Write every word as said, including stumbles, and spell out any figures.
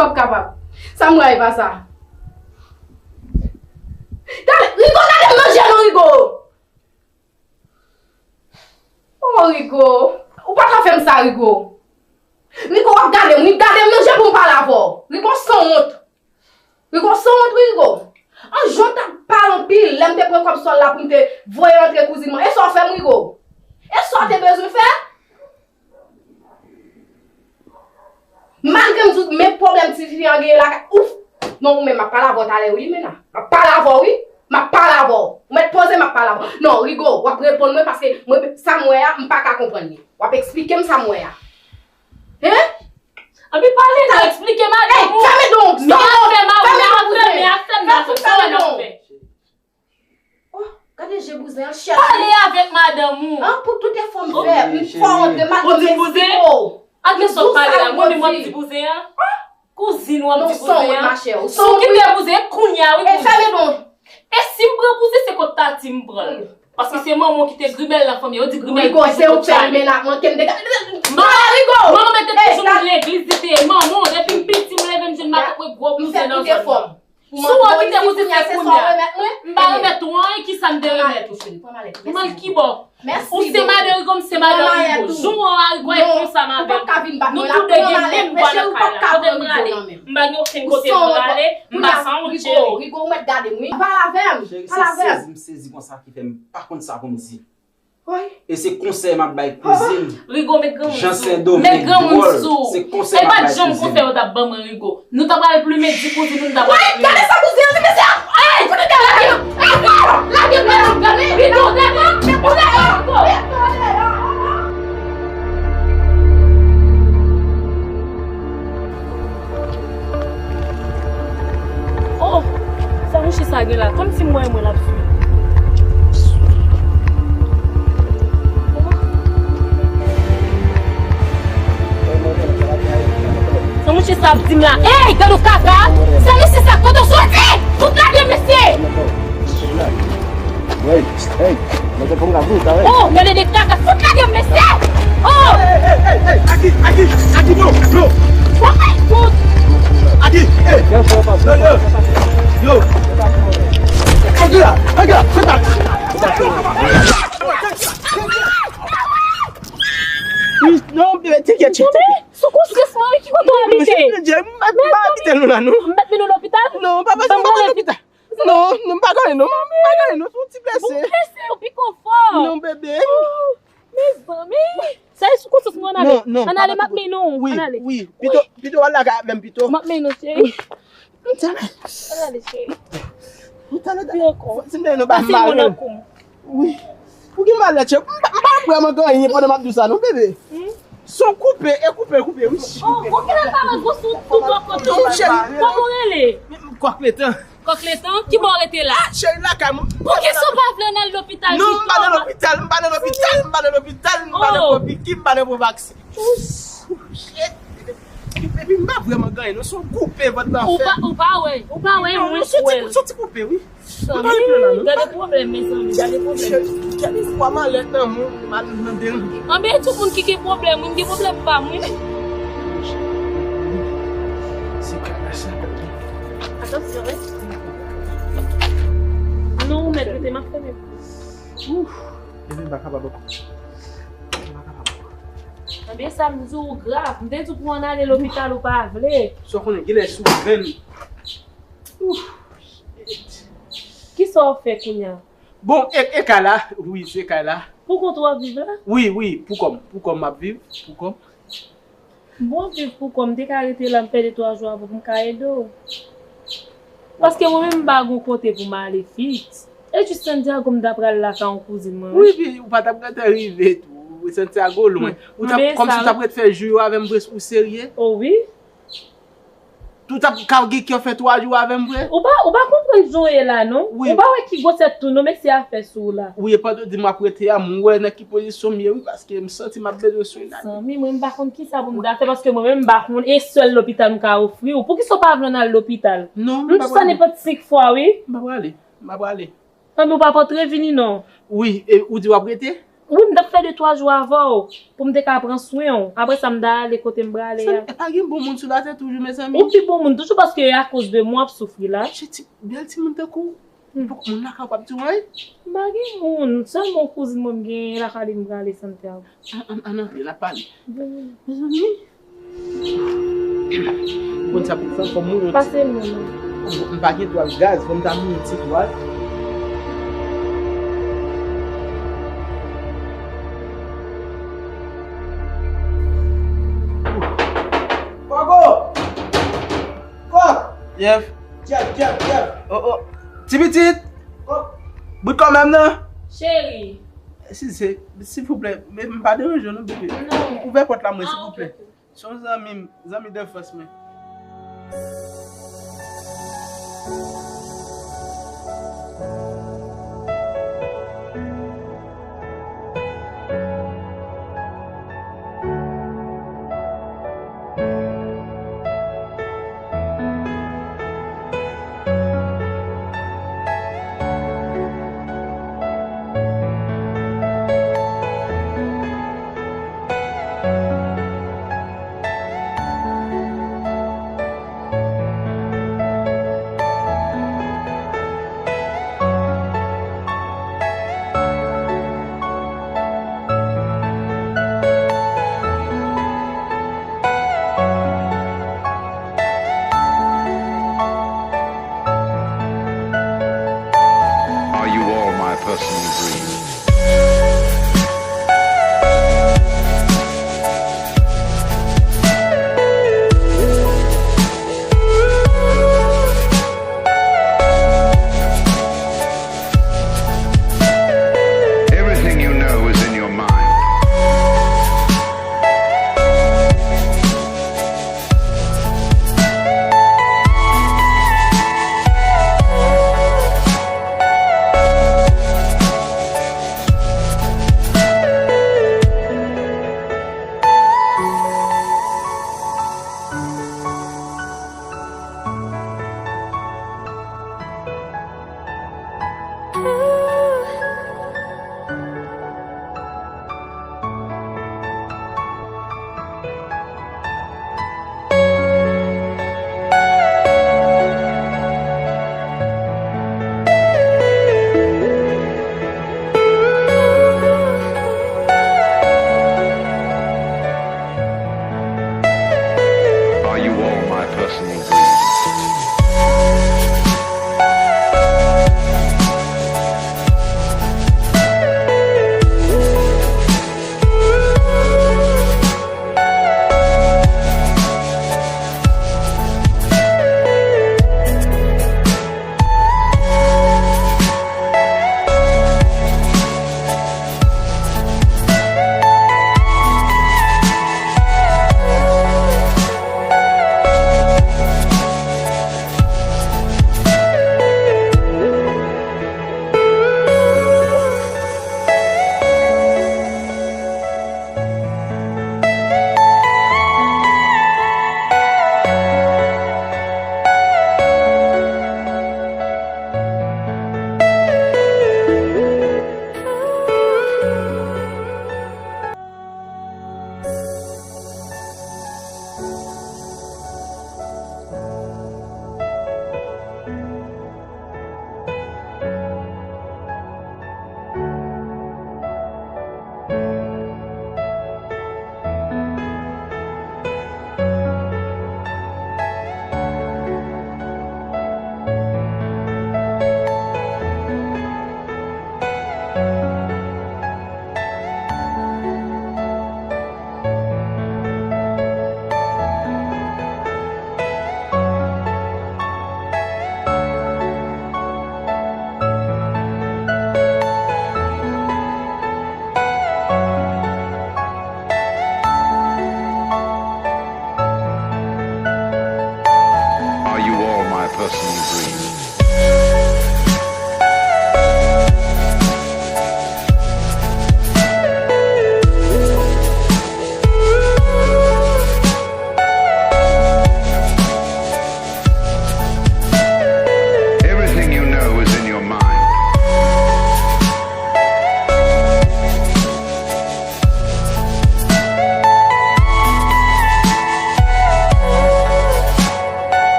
P ap kapab. Sa m wè a e pa sa. Gade, Rigo, gade m nan je non, Rigo. Oh, Rigo. Ou pa ka fè m sa, Rigo. Rigo, w ap gade m, wi, gade m nan je pou m pale avè w. Rigo, sanwont. Rigo, sanwont, wi, Rigo. An jan w t ap pale anpil, lè m te pran kòb sòl la pou m te voye antre kouzin mwen. E sa w fè m, Rigo? E sa w te bezwen fè? Malgre m di w, men pwoblèm ti fi an genyen lakay, ouf! Non, ou menm, m ap pale avè w talè, wi, Mena. M ap pale avè w, wi. M ap pale avè w. Ou mèt poze, m ap pale avè w. Non, Rigo, w ap reponn mwen paske mwen, sa m wè a, m pa ka konprann li. W ap eksplike m sa m wè a. Hein? Anpi pale non, eksplike madanm ou. Fèmen don. Men afè madanm, men afè, men afè madanm, sa w wè n ap fè. Oh, gade je bouzen an, chèf. Pale avèk madanm ou. An, pou tout efò m fè, m fò antre mal. Ou di bouzen? An gen sa w pale la, moun m ap di bouzen an. Kouzin w ap di bouzen an. Si w kite bouzen, kounye a wi bouzen. Fèmen don. E si m pran bouzen, se kot Tati m pran l. Paske se manman w ki te grimèl nan fanmi an. Yo di grimèl toujou kot chale. Manman, manman mwen te toujou nan legliz, li te ye. Manman, depi m piti, m leve, m jwenn matant mwen gwo bouzen nan zòn nan. Si w kite bouzen, se kounye a. M pa remèt ou anyen, kisa m te remèt ou? Ou mal kibò. Ou se madan Rigo, m se madan Rigo. Jou an Rigo e konsa m avè l. Nou tou de gen menm vwa nan kay la. Kote m prale? M pa gen okenn kote pou m prale. M pa sanwont, cheri. Rigo, ou mèt gade m, wi. Pale avè m. Cheri, se sezi m sezi konsa ki fè m pa konn sa pou m di. E se konsèy m ap bay kouzin. Rigo, met granmoun sou ou. Met granmoun sou ou. Se konsèy m ap bay kouzin. E pa t janm konsèy yo t ap ban mwen, Rigo. Nou ta pral plimen di kouzin nou, nou ta pral plimen. Gade sa kouzin an di mesye a! Ey! Fout li deyò, lage m! Ey, lage m! Lage m! Rigo, gade! Ou deyò ankò! Oh, sa mouche sa gen la? Kòmsi m wè mwen l ap swiv. Sa mouche sa ap di m la? Ey, gade w kaka! Sa mesye sa kote w soti? Fout lage mesye! Hey, hey, mete pou m ka vin, sa, hey. Oh, gade de kaka, fout lage m mesye! Oh! Hey, hey, hey, hey, Agi, Agi, Agi, no, no. Why? Fout! Agi, hey. Yo, yo. Yo. Antre la, antre la, fè sa. Non, bebe, teke, teke. Sou konsyans mwen, wi, ki kote w abite? M pa abite nou la, non. M mèt mennen w lopital? Non, papa, m pa nan lopital. Non, non, m pa gen anyen, non. M pa gen anyen, non, se yon ti blese. Bon, blese yo pi konfò. Non, bebe. Oh, mezanmi. Sa e sou konsyans mwen, ann ale. Non, non, ann ale, m ap mennen w. Wi, ann ale. Wi, pito, pito w al lakay avè m pito. M ap mennen w, cheri. Ann ale, cheri. Pi ankò. Si m te nou ba mal. Wi. Ou gen malèt, chè. M pa, m pa vrèman gen anyen pandan m ap di w sa, non, bebe. Hmm? Se yon koupe, e koupe, koupe, wi. Oh, ou gen aparans gwo sou tout bò kote. Non, cheri. Kòman w rele? Kòk letan. Kòk letan? Ki bò w rete la? Ah, cheri, lakay mwen. Poukisa w pa vle ann al lopital pito? Non, m pa nan lopital, m pa nan lopital, m pa nan lopital, m pa nan pran piki, m pa nan pran vaksen. Shit. Epi m pa vrèman gen anyen, non, se yon koupe vant lan fè. Ou pa, ou pa wè, ou pa wè, non, mwen se yon ti, se yon ti koupe, wi. Zanmi, gade pwoblèm, mezanmi, gade pwoblèm. Gade fwa malèt nan moun, mal nan den. Anben, tout moun ki gen pwoblèm, wi, m gen pwoblèm pa m, wi. Se kaka sa. Atansyon, wi. Non, ou mèt rete, m ap fèmen. Ouf, bebe, m pa kapab ankò. M pa kapab ankò. Anben, sa m di w grav. M te di w pou w ann ale lopital, ou pa vle. Sa w konnen, genlè sou venn. Ouf. Kisa w fè kounye a? Bon, e, e kay la, wi, se kay la. Pou kont ou w ap viv la? Wi, wi, pou kò m, pou kò m m ap viv, pou kò m. Bon, w ap viv pou kò m, m te ka rete la, m fè de twa jou avè w pou m ka ede w. Paske mwen menm m pa gon kote pou m ale fiks. E jis Santiago m ta pral lakay yon kouzin mwen, wi. Wi, wi, ou pa t ap gentan rive tou. Santiago lwen. Ou t ap, kòmsi w t ap ret fè jou yo avè m, ou serye? O wi. Tout ap ka gen kè fè twa jou avè m vre? Ou pa, ou pa konprann jan w ye la, non? Wi. Ou pa wè ki gwosè tou, non, mesye a fè sou ou la. Wi, e pandan w di m ap rete a, m wè nan ki pozisyon m ye, wi, paske m santi m ap bezwen swen la. Zanmi, mwen, m pa konn kisa pou m ta fè, paske mwen menm, m pa konn, e sèl lopital m ka ofri w. Poukisa w pa vle ann al lopital? Non, m pa prale. M di sa nenpòt senk fwa, wi. M pa prale. M pa prale. Anben, ou p ap antre vini, non? Wi, e, ou di w ap rete? Wi, m t ap fè de twa jou avè w pou m te ka pran swen w. Apre sa, m ta ale kote m prale a. Mezanmi, e pa gen bon moun sou latè toujou, mezanmi. Ou pi bon moun toujou paske e akoz de mwen w ap soufri la. Che, ti, bèl timoun tankou w. Poko moun lakay ou p ap di w anyen. M pa gen moun. Sèlman yon kouzin mwen m genyen lakay li m prale Santiago. Ann, ann, ann antre, n ap pale. Mezanmi. Konn sa pou fè, fò m mouye yon ti. Pase m non. M pa gen twal gaz, fò m ta mouye yon ti twal. Kògo! Kòk! Jeff! Jeff, Jeff, Jeff! Oh, oh! Ti pitit! Kòk! Bout kò menm nan! Cheri! Eskize, silvouplè, men m pa deranje w non, bebe. Non. Ouvè pòt la mwen, silvouplè. Ah, ok, ok. Se yon zanmi m, zanmi danfans mwen. Are you all my personal dreams?